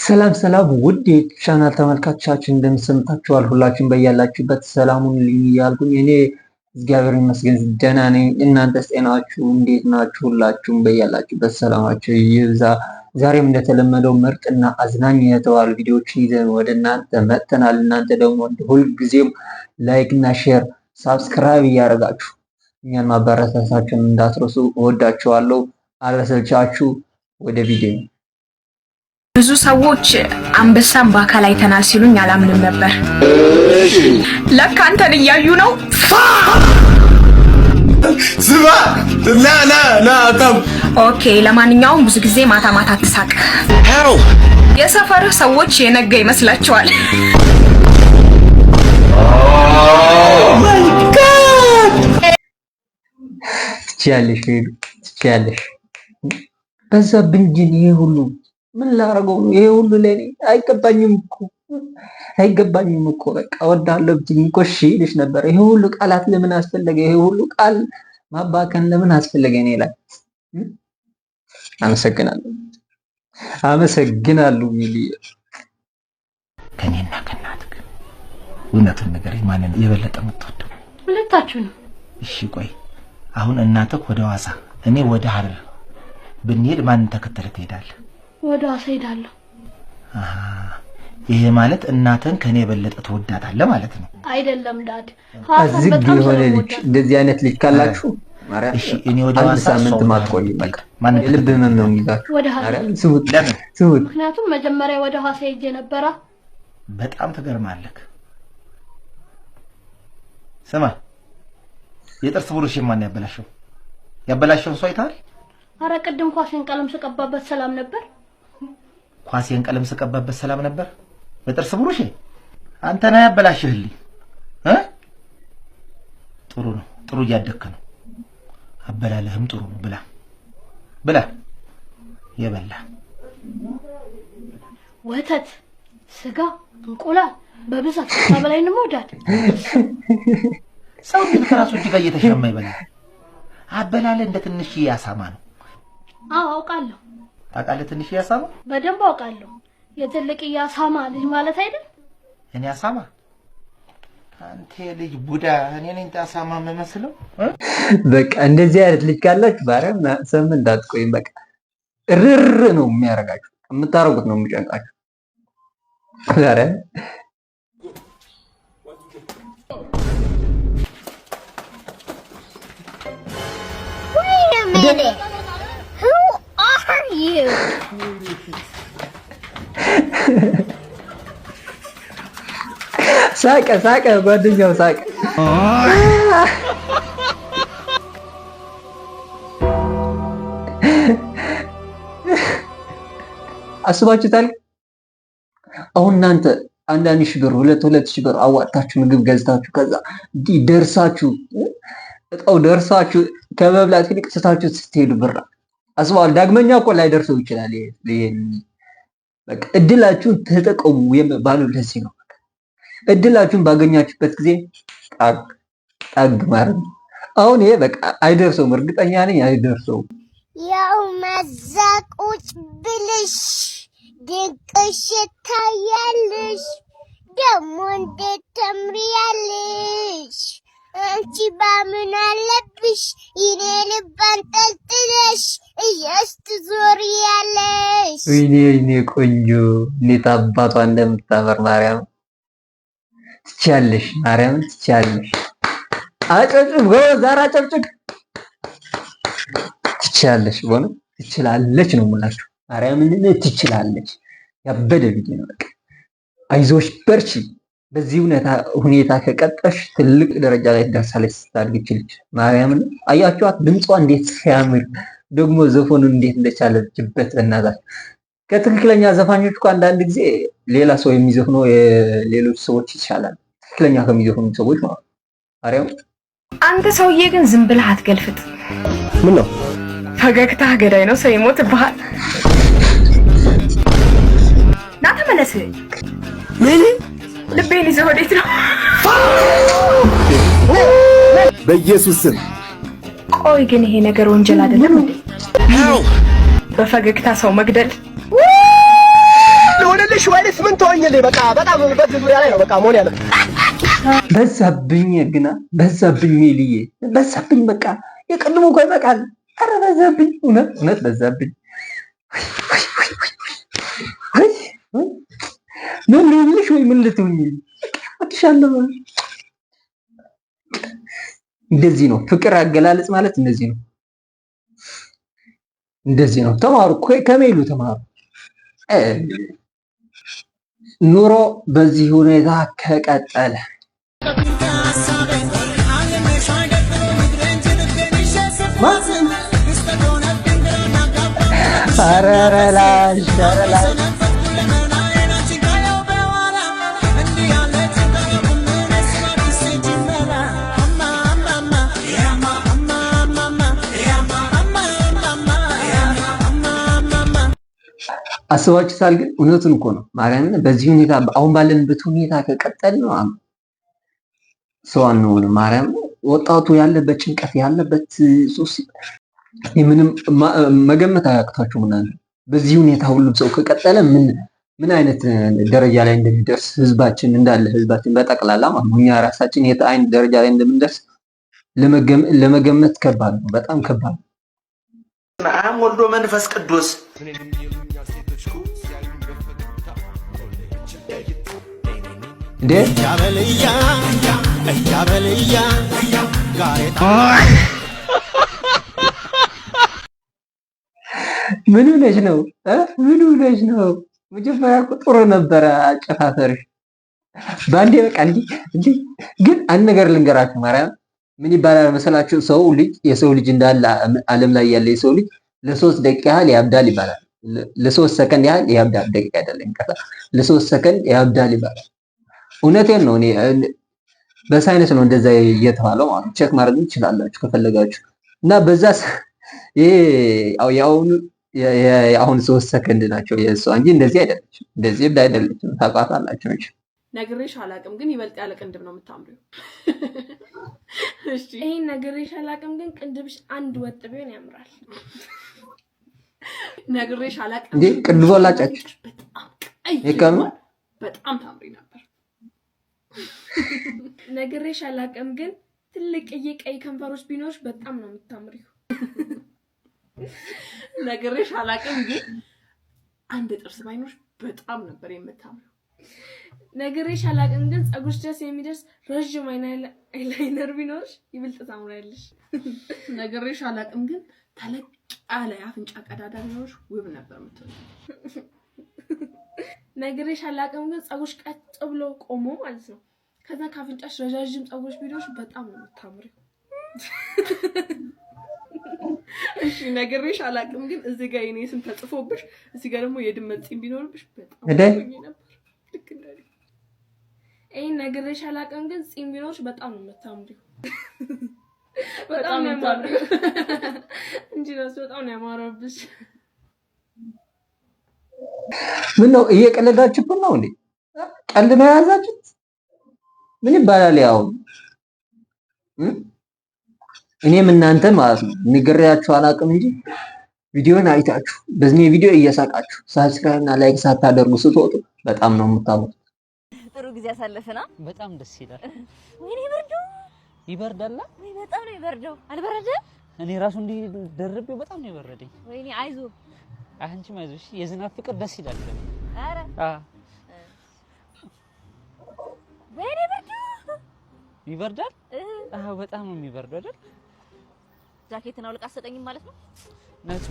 ሰላም ሰላም ውድ የቻናል ተመልካቾቻችን፣ እንደምን ሰንብታችኋል? ሁላችሁም በያላችሁበት ሰላሙን ልኝ እያልኩኝ እኔ እግዚአብሔር ይመስገን ደህና ነኝ። እናንተስ ጤናችሁ እንዴት ናችሁ? ሁላችሁም በያላችሁበት ሰላማችሁ ይብዛ። ዛሬም እንደተለመደው ምርጥና አዝናኝ የተባሉ ቪዲዮዎችን ይዘን ወደ እናንተ መጥተናል። እናንተ ደግሞ ሁልጊዜም like እና share፣ subscribe እያደረጋችሁ እኛን ማበረታታችሁን እንዳትረሱ። እወዳችኋለሁ። አልሰልቻችሁ፣ ወደ ቪዲዮ። ብዙ ሰዎች አንበሳን በአካል አይተናል ሲሉኝ አላምንም ነበር። ለካ አንተን እያዩ ነው። ስማ፣ ና ና ና አታም። Okay፣ ለማንኛውም ብዙ ጊዜ ማታ ማታ አትሳቅ። የሰፈርህ ሰዎች የነጋ ይመስላቸዋል። Oh my God! ትችያለሽ፣ ሄዱ፣ ትችያለሽ። በዛብኝ ግን ይሄ ሁሉ ምን ላደርገው ነው? ይሄ ሁሉ ለኔ አይገባኝም እኮ፣ አይገባኝም እኮ። በቃ እወድሃለሁ ብትይኝ እኮ እሺ ይልሽ ነበር። ይሄ ሁሉ ቃላት ለምን አስፈለገ? ይሄ ሁሉ ቃል ማባከን ለምን አስፈለገ? እኔ ላይ አመሰግናለሁ፣ አመሰግናለሁ ሚሊ። ከኔና ከእናትህ እውነቱን ንገረኝ፣ ማንን የበለጠ የምትወደው? ሁለታችሁ ነው። እሺ ቆይ፣ አሁን እናትህ ወደ ሐዋሳ እኔ ወደ ሐረር ብንሄድ ማንን ተከትለህ ትሄዳለህ? ወደ ሐዋሳ ሄዳለሁ። አሃ፣ ይሄ ማለት እናትህን ከኔ የበለጠ ትወዳታለህ ማለት ነው። አይደለም dad፣ ሐዋሳን አዝግ በጣም የሆነ ልጅ ስለምወዳት። እንደዚህ አይነት ልጅ ካላችሁ ማርያም እሺ እኔ ወደ አንድ ሐዋሳ እሷ ሳምንት ወደ ሐረር ማትቆይ ብትሄድ በቃ ማንን የልብ ተከትለህ ህመም ነው የሚይዛችሁ። ወደ ሐረር። ማርያም ስሙት፣ ለምን? ስሙት። ምክንያቱም መጀመሪያ ወደ ሐዋሳ ሄጄ ነበራ። በጣም ትገርማለህ። ስማ፣ የጥርስ ብሩሽ ማን ያበላሸው? ያበላሸውን ሰው አይተሃል? አረ ቅድም ኳሴን ቀለም ስቀባበት ሰላም ነበር። ኳሴን ቀለም ስቀባበት ሰላም ነበር። በጥርስ ብሩሽ አንተ ነህ ያበላሽህልኝ እ ጥሩ ነው፣ ጥሩ እያደግክ ነው። አበላለህም ጥሩ ነው። ብላ ብላ የበላ። ወተት፣ ስጋ፣ እንቁላል በብዛት በላይ ነው dad። ሰው እንዴት ከራሱ እጅ ጋር እየተሻማ ይበላል? አበላለህ እንደ ትንሽዬ አሳማ ነው። አዎ አውቃለሁ። ታውቃለህ? ትንሽዬ አሳማ። በደንብ አውቃለሁ። የትልቅዬ አሳማ ልጅ ማለት አይደል? እኔ አሳማ? አንተ ልጅ ቡዳ፣ እኔ ነኝ አሳማ የምመስለው እ? በቃ እንደዚህ አይነት ልጅ ካላችሁ ማርያም ሳምንት አትቆይም። በቃ ርር ነው የሚያደርጋችሁ። የምታደርጉት ነው የሚጨንቃችሁ። ማርያም። Wait a minute. Who are you? ሳቀ ሳቀ፣ ጓደኛው ሳቀ። አስባችሁታል? አሁን እናንተ አንዳንድ ሺህ ብር፣ ሁለት ሁለት ሺህ ብር አዋጥታችሁ ምግብ ገዝታችሁ ከዛ እንዲህ ደርሳችሁ፣ እጣው ደርሳችሁ ከመብላት ይልቅ ስታችሁ ስትሄዱ ብር አስበዋል። ዳግመኛ እኮ ላይ ደርሰው ይችላል። ይሄ በቃ እድላችሁን ተጠቀሙ የሚባለው ለዚህ ነው። እድላችሁን ባገኛችሁበት ጊዜ ጣግ ጣግ ማድረግ ነው። አሁን ይሄ በቃ አይደርሰውም፣ እርግጠኛ ነኝ አይደርሰውም። ያው መዛቁጭ ብልሽ ድንቅሽ ታያለሽ፣ ደግሞ እንዴት ተምሪያለሽ? አንቺ ባምን አለብሽ የኔ ልብ አንጠልጥለሽ እያስ ትዞሪያለሽ። ወይኔ ወይኔ፣ ቆንጆ እንዴት አባቷ እንደምታምር! ማርያም ትችያለሽ፣ ማርያምን ትችያለሽ። አጨብጭብ ጎበዝ፣ ኧረ አጨብጭብ። ትችያለሽ፣ በእውነት ትችላለች ነው የምላችሁ። ማርያምን ትችላለች። ያበደ ቪዲዮ ነው። በቃ አይዞሽ፣ በርቺ። በዚህ ሁኔታ ከቀጠሽ ትልቅ ደረጃ ላይ ትደርሳለች ስታድግ ይች ልጅ። ማርያምን አያችኋት? ድምጿ እንዴት ሲያምር፣ ደግሞ ዘፈኑን እንዴት እንደቻለችበት በእናታችሁ። ከትክክለኛ ዘፋኞች እኮ አንዳንድ ጊዜ ሌላ ሰው የሚዘፍነው የሌሎች ሰዎች ይሻላል። ትክክለኛ ከሚዘፍኑ ሰዎች ማለት ነው። ማርያም። አንተ ሰውዬ ግን ዝም ብለህ አትገልፍጥ። ምን ነው? ፈገግታህ ገዳይ ነው፣ ሰው ይሞትብሃል። ና ተመለስ። ምን? ልቤን ይዘህ ወዴት ነው? በኢየሱስ ስም። ቆይ ግን ይሄ ነገር ወንጀል አይደለም እንዴ? በፈገግታ ሰው መግደል። አገኝልኝ። በቃ በጣም በዚህ ዙሪያ ላይ ነው በቃ መሆን ያለበት። በዛብኝ ግና በዛብኝ፣ ሜልዬ በዛብኝ። በቃ የቀድሞ እኮ ይበቃል። ኧረ በዛብኝ፣ እውነት እውነት በዛብኝ። ምን ልሁንልሽ ወይ ምን ልትሁኝ? እወድሻለሁ። እንደዚህ ነው ፍቅር አገላለጽ ማለት እንደዚህ ነው። እንደዚህ ነው። ተማሩ፣ ከሜሉ ተማሩ። ኑሮ በዚህ ሁኔታ ከቀጠለ ኧረ ላሽ ኧረ ላሽ አስባችሁታል? ግን እውነቱን እኮ ነው። ማርያምን በዚህ ሁኔታ አሁን ባለንበት ሁኔታ ከቀጠል ነው ሰው አንሆንም። ማርያም ወጣቱ ያለበት ጭንቀት ያለበት ሱስ ምንም መገመት አያቅታችሁም እናንተ። በዚህ ሁኔታ ሁሉም ሰው ከቀጠለ ምን ምን አይነት ደረጃ ላይ እንደሚደርስ ህዝባችን እንዳለ ህዝባችን በጠቅላላ ማለት ነው እኛ ራሳችን የት አይነት ደረጃ ላይ እንደምንደርስ ለመገመት ከባድ ነው፣ በጣም ከባድ ነው። አብ ወልዶ መንፈስ ቅዱስ። እንዴ ምን ሆነሽ ነው? ምን ሆነሽ ነው? መጀመሪያ እኮ ጥሩ ነበረ አጨፋፈርሽ። በአንዴ በቃ እንዲህ እንዲህ። ግን አንድ ነገር ልንገራችሁ፣ ማርያም ምን ይባላል መሰላችሁ? ሰው ልጅ የሰው ልጅ እንዳለ ዓለም ላይ ያለ የሰው ልጅ ለ3 ደቂቃ ያህል ያብዳል ይባላል። ለ3 ሰከንድ ያህል ያብዳል። ደቂቃ አይደለም ይቅርታ፣ ለ3 ሰከንድ ያብዳል ይባላል። እውነቴን ነው። እኔ በሳይንስ ነው እንደዛ እየተባለው ማለት ነው። Check ማድረግ ትችላላችሁ ከፈለጋችሁ። እና በዛ ይሄ የአሁኑ የአሁን 3 ሰከንድ ናቸው የእሷ እንጂ እንደዚህ አይደለችም። እንደዚህ እብድ አይደለችም። ታውቃታላችሁ መቼም። ነግሬሽ አላውቅም፣ ግን ይበልጥ ያለ ቅንድብ ነው የምታምሪው። እሺ። ይሄን ነግሬሽ አላውቅም፣ ግን ቅንድብሽ አንድ ወጥ ቢሆን ያምራል። ነግሬሽ አላውቅም፣ እንዴ ግን ቅንድቧ ላጫች በጣም ቀይ ይቀም ቢሆን በጣም ታምሪ ነበር። ነግሬሽ አላውቅም፣ ግን ትልቅዬ ቀይ ከንፈሮች ቢኖርሽ በጣም ነው የምታምሪው። ነግሬሽ አላውቅም፣ ግን አንድ ጥርስ ባይኖርሽ በጣም ነበር የምታምሪው። ነግሬሽ አላውቅም፣ ግን ፀጉርሽ ድረስ የሚደርስ ረዥም eyeliner ቢኖርሽ ይበልጥ ታምሪያለሽ። ነግሬሽ አላውቅም፣ ግን ተለቅ ያለ የአፍንጫ ቀዳዳ ቢኖርሽ ውብ ነበር የምትሆኚው። ነግሬሽ አላውቅም፣ ግን ፀጉርሽ ቀጥ ብሎ ቆሞ ማለት ነው። ከዛ ከአፍንጫሽ ረዣዥም ፀጉሮች ቢኖርሽ በጣም ነው የምታምሪው። እሺ፣ ነግሬሽ አላውቅም፣ ግን እዚህ ጋር የኔ ስም ተጽፎብሽ እዚህ ጋር ደግሞ የድመት ፂም ቢኖርብሽ በጣም እንዴ? ትሆኚ ነበር። ልክ እንደኔ። ይሄን ነግሬሽ አላውቅም፣ ግን ፂም ቢኖርሽ በጣም ነው የምታምሪው። በጣም በጣም ነው ነው ያማረው እንጂ ራሱ በጣም ነው ያማረብሽ። ምን ነው እየቀለዳችሁብን ነው እንዴ? ቀልድ ነው የያዛችሁት? ምን ይባላል ያው እኔም እናንተን ማለት ነው ንግሬያችሁ አላውቅም እንጂ ቪዲዮን አይታችሁ በዚህ ቪዲዮ እየሳቃችሁ subscribe እና like ሳታደርጉ ስትወጡ በጣም ነው የምታምሩት። ጥሩ ጊዜ አሳለፍና። በጣም ደስ ይላል። ወይኔ ብርዱ! ይበርዳላ። ወይ በጣም ነው የሚበርደው። አልበረደም? እኔ ራሱ እንዲህ ደርቤው በጣም ነው የበረደኝ። ወይኔ አይዞ። አንቺም አይዞሽ። የዝናብ ፍቅር ደስ ይላል። ኧረ አ ወይኔ ብርዱ! ይበርዳል። አዎ በጣም ነው የሚበርደው አይደል? ጃኬትን አውልቃ አትሰጠኝም ማለት ነው? ነጹ፣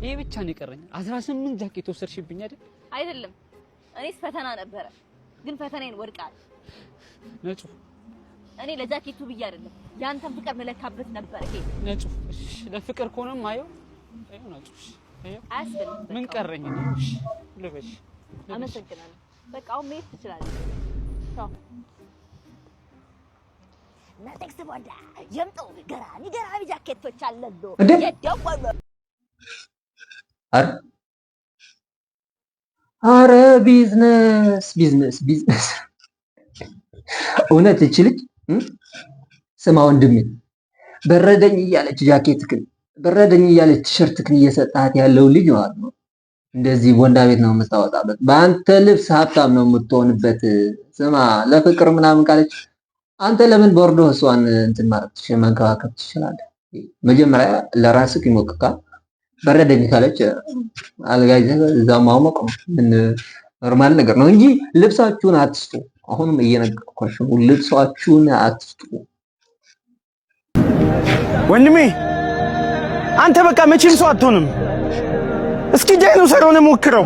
ይሄ ብቻ ነው የቀረኝ። 18 ጃኬት ወሰድሽብኝ አይደል? አይደለም፣ እኔስ ፈተና ነበረ፣ ግን ፈተናዬን ወድቃል። ነጹ። እኔ ለጃኬቱ ብዬ አይደለም፣ ያንተን ፍቅር መለካበት ነበር። ይሄ ነጹ፣ እሺ፣ ለፍቅር ከሆነም አየው አየው ነጹ፣ እሺ፣ አየው። አያስፈልግም። ምን በቃ ቀረኝ እኔ? እሺ ልበሽ፣ ልበሽ። አመሰግናለሁ። በቃ አሁን መሄድ ትችላለህ። ቻው። ናቴክስ ቦንዳ የምጡ ገራሚ ገራሚ ጃኬቶች አለሉ። እንዴ? የደወሉ አረ አረ business business business። እውነት እቺ ልጅ ስማ ወንድሜ፣ በረደኝ እያለች ጃኬትክን በረደኝ እያለች ቲሸርትክን እየሰጣት ያለው ልጅ ማለት ነው። እንደዚህ ቦንዳ ቤት ነው የምታወጣበት። በአንተ ልብስ ሀብታም ነው የምትሆንበት። ስማ ለፍቅር ምናምን ካለች አንተ ለምን በወርዶ እሷን እንትን ማለት መንከባከብ ትችላለህ። መጀመሪያ ለራስህ ይሞቅቃል። በረደኝ ካለች አልጋ ይዘህ እዛ ማሞቅ ነው። ምን normal ነገር ነው እንጂ ልብሳችሁን አትስጡ። አሁንም እየነገርኳችሁ ነው፣ ልብሳችሁን አትስጡ። ወንድሜ አንተ በቃ መቼም ሰው አትሆንም። እስኪ ዳይኖሰር ሆነ ሞክረው።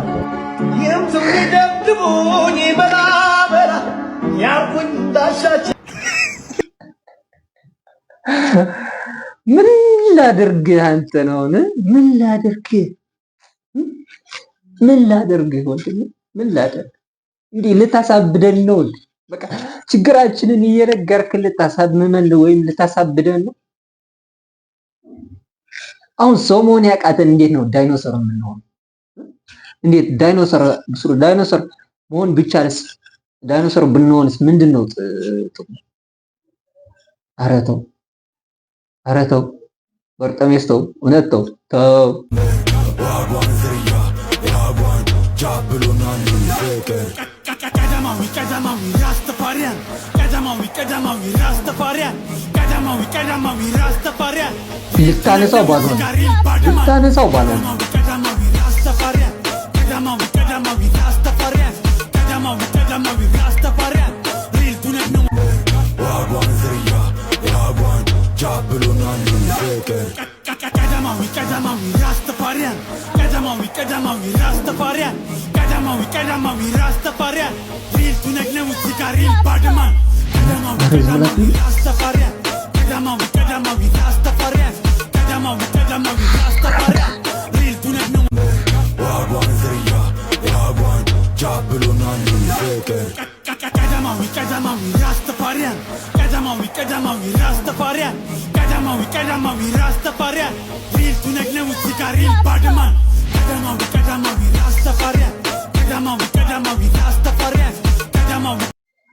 ምን ላድርግ አንተ ነው ምን ላድርግ ምን ላድርግ ወንድሜ ምን ላድርግ? እንዲህ ልታሳብደን ነው እንዴ? በቃ ችግራችንን እየነገርክ ልታሳምመን ወይም ልታሳብደን ነው? አሁን ሰው መሆን ያቃተን እንዴት ነው ዳይኖሰር የምንሆነው? እንዴት ዳይኖሰር ብስሩ ዳይኖሰር መሆን ቢቻልስ ዳይኖሰር ብንሆንስ ምንድን ነው ጥቅሙ? ኧረ ተው፣ ኧረ ተው በርጠሜስ ተው፣ እውነት ተው ተው። ልታነሳው ባልሆነ ልታነሳው ባልሆነ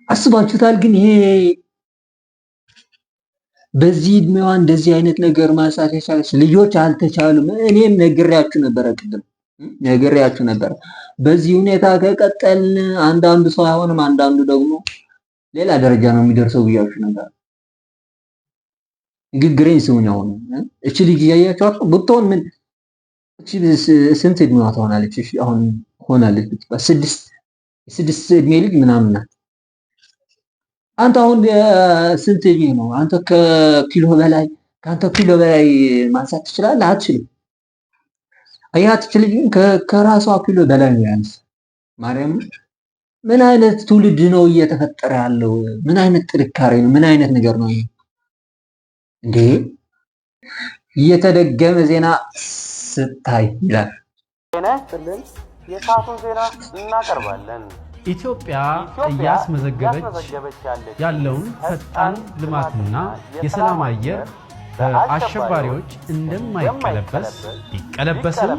አስባችሁታል? ግን ይሄ በዚህ እድሜዋ እንደዚህ አይነት ነገር ማንሳት የቻለች ልጆች አልተቻሉም። እኔም ነግሬያችሁ ነበረ፣ ቅድም ነግሬያችሁ ነበረ። በዚህ ሁኔታ ከቀጠልን አንዳንዱ ሰው አይሆንም፣ አንዳንዱ ደግሞ ሌላ ደረጃ ነው የሚደርሰው ብያችሁ ነበር። ንግግሬን ስሙኝ። አሁን እቺ ልጅ እያያችኋት ብትሆን ምን እቺ ስንት እድሜዋ ትሆናለች? እሺ አሁን ሆናለች ብትባል 6 እድሜ ልጅ ምናምን ናት። አንተ አሁን ስንት እድሜ ነው? አንተ ከኪሎ በላይ ከአንተ ኪሎ በላይ ማንሳት ትችላለህ? አትችልም። አያት ልጅ ግን ከራሷ ኪሎ በላይ ነው ያንስ። ማርያም ምን አይነት ትውልድ ነው እየተፈጠረ ያለው? ምን አይነት ጥንካሬ ነው? ምን አይነት ነገር ነው ይሄ እንዴ? እየተደገመ ዜና ስታይ ይላል። ጤና ይስጥልን። የሰዓቱን ዜና እናቀርባለን። ኢትዮጵያ እያስመዘገበች ያለውን ፈጣን ልማትና የሰላም አየር በአሸባሪዎች እንደማይቀለበስ ቢቀለበስም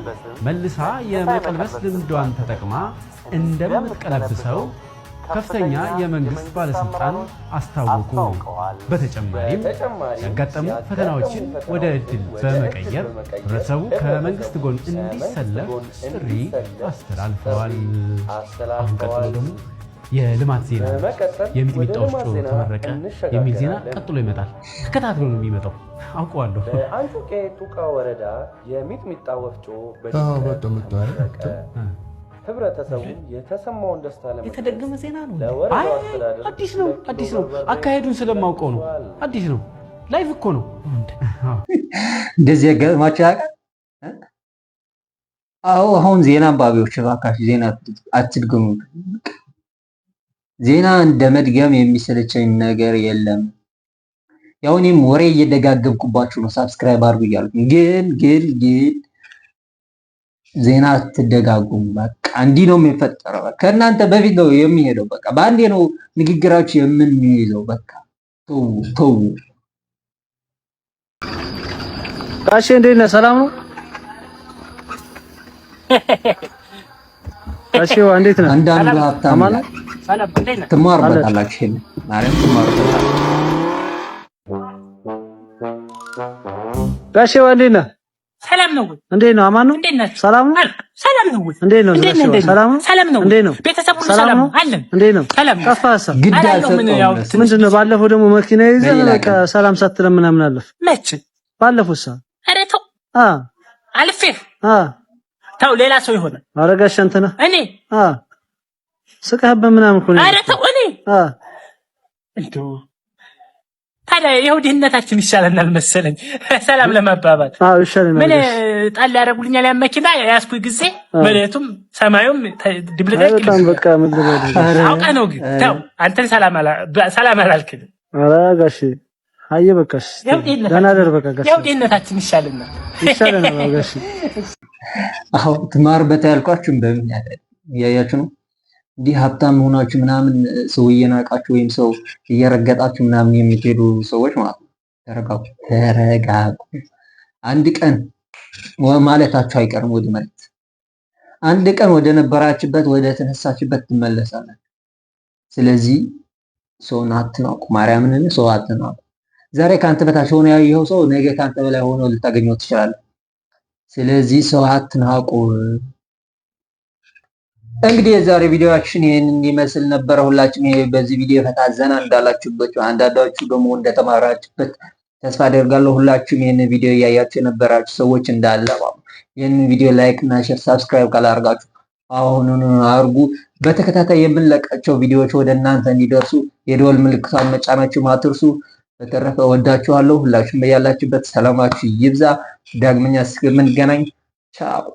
መልሳ የመቀልበስ ልምዷን ተጠቅማ እንደምትቀለብሰው ከፍተኛ የመንግስት ባለስልጣን አስታወቁ። በተጨማሪም ያጋጠሙ ፈተናዎችን ወደ እድል በመቀየር ህብረተሰቡ ከመንግስት ጎን እንዲሰለፍ ጥሪ አስተላልፈዋል። አሁን ቀጥሎ ደግሞ የልማት ዜና የሚጥሚጣ ወፍጮ ተመረቀ የሚል ዜና ቀጥሎ ይመጣል። ተከታትሎ ነው የሚመጣው፣ አውቀዋለሁ። በአንጾቄ ጡቃ ወረዳ የሚጥሚጣ ወፍጮ ተመረቀ። ህብረተሰቡ የተሰማውን ደስታ ለመግለጽ የተደገመ ዜና ነው። አይ አዲስ ነው፣ አዲስ ነው። አካሄዱን ስለማውቀው ነው። አዲስ ነው። live እኮ ነው። እንደዚህ ያጋጥማችሁ ያውቃል? አዎ። አሁን ዜና አንባቢዎች እባካችሁ ዜና አትድገሙ። ዜና እንደ መድገም የሚሰለቸኝ ነገር የለም። ያው እኔም ወሬ እየደጋገብኩባችሁ ነው፣ subscribe አድርጉ እያልኩ ግን ግን ግን ዜና አትደጋጉም። በቃ እንዲህ ነው የሚፈጠረው። ከእናንተ በፊት ነው የሚሄደው። በቃ በአንዴ ነው ንግግራችሁ የምንይዘው። በቃ ተው ተው። ጋሼ እንዴት ነህ? ሰላም ነው? ጋሼ እንዴት ነህ? አንዳንዱ ሀብታም ትማሩበታላችሁ። ይሄን ማርያም ትማሩበታላችሁ። ጋሼ እንዴት ነህ? ሰላም ነው ወይ? እንዴት ነው? አማን ነው? እንዴት ናችሁ? ሰላም ነው? ሰላም ነው ወይ? እንዴት ነው? እንዴት ነው? ሰላም ነው? ሰላም ነው? እንዴት ነው? ቤተሰብ ሁሉ ሰላም ነው? አለን። እንዴት ነው? ሰላም ነው። ጠፋህ? ግድ አላለሁ። ምን ያው አልሰጠውም። ምንድን ነው? ባለፈው ደግሞ መኪና ይዘህ በሌላ በቃ ቀን። ሰላም ሳትለን ምናምን አለፍ። መች? ባለፈው ሳ ኧረ ተው አ አልፌህ አ ተው፣ ሌላ ሰው ይሆናል። ኧረ ጋሽ እንትና እኔ አ ስቀህበት ምናምን እኮ ነው። ኧረ ተው እኔ አ እንደው ታዲያ ይኸው ድህነታችን ይሻለናል መሰለኝ ሰላም ለመባባል። አዎ ይሻለናል። ምን ጋሽ። ጣል ያደርጉልኛል? ያን መኪና የያዝኩኝ ጊዜ አ መሬቱም ሰማዩም አይ ድብልቅልቅ በጣም በቃ ምን ልበልህ ጋሽ። አውቀህ ነው ግን ተው፣ አንተን ሰላም አላልክም። ኧረ ጋሽ አየህ በቃሽ። ያው ደህና ደር በቃ ጋሽ። ያው ድህነታችን ይሻለናል። ይሻለናል። አዎ ጋሽ። አዎ ትማርበት ያልኳችሁም በምን ያለ እያያችሁ ነው። እንዲህ ሀብታም ሆናችሁ ምናምን ሰው እየናቃችሁ ወይም ሰው እየረገጣችሁ ምናምን የምትሄዱ ሰዎች ማለት ነው። ተረጋጉ፣ ተረጋጉ። አንድ ቀን ማለታችሁ አይቀርም ወደ መሬት። አንድ ቀን ወደ ነበራችሁበት ወደ ተነሳችሁበት ትመለሳላችሁ። ስለዚህ ሰውን አትናቁ፣ ማርያምን ሰው አትናቁ። ዛሬ ከአንተ በታች ሆኖ ያየኸው ሰው ነገ ከአንተ በላይ ሆኖ ልታገኘው ትችላለህ። ስለዚህ ሰው አትናቁ። እንግዲህ የዛሬ ቪዲዮአችን ይህንን ይመስል ነበረ። ሁላችሁም ይሄ በዚህ ቪዲዮ ፈታ ዘና እንዳላችሁበት፣ አንዳንዳችሁ ደግሞ እንደተማራችሁበት ተስፋ አደርጋለሁ። ሁላችሁም ይህንን ቪዲዮ እያያችሁ የነበራችሁ ሰዎች እንዳለ ይህንን ቪዲዮ like እና share፣ subscribe ካላደርጋችሁ አሁኑኑ አድርጉ። በተከታታይ የምንለቃቸው ቪዲዮዎች ወደ እናንተ እንዲደርሱ የደወል ምልክቷን መጫናችሁ አትርሱ። በተረፈ እወዳችኋለሁ። ሁላችሁም በያላችሁበት ሰላማችሁ ይብዛ። ዳግመኛ እስከምንገናኝ ቻው።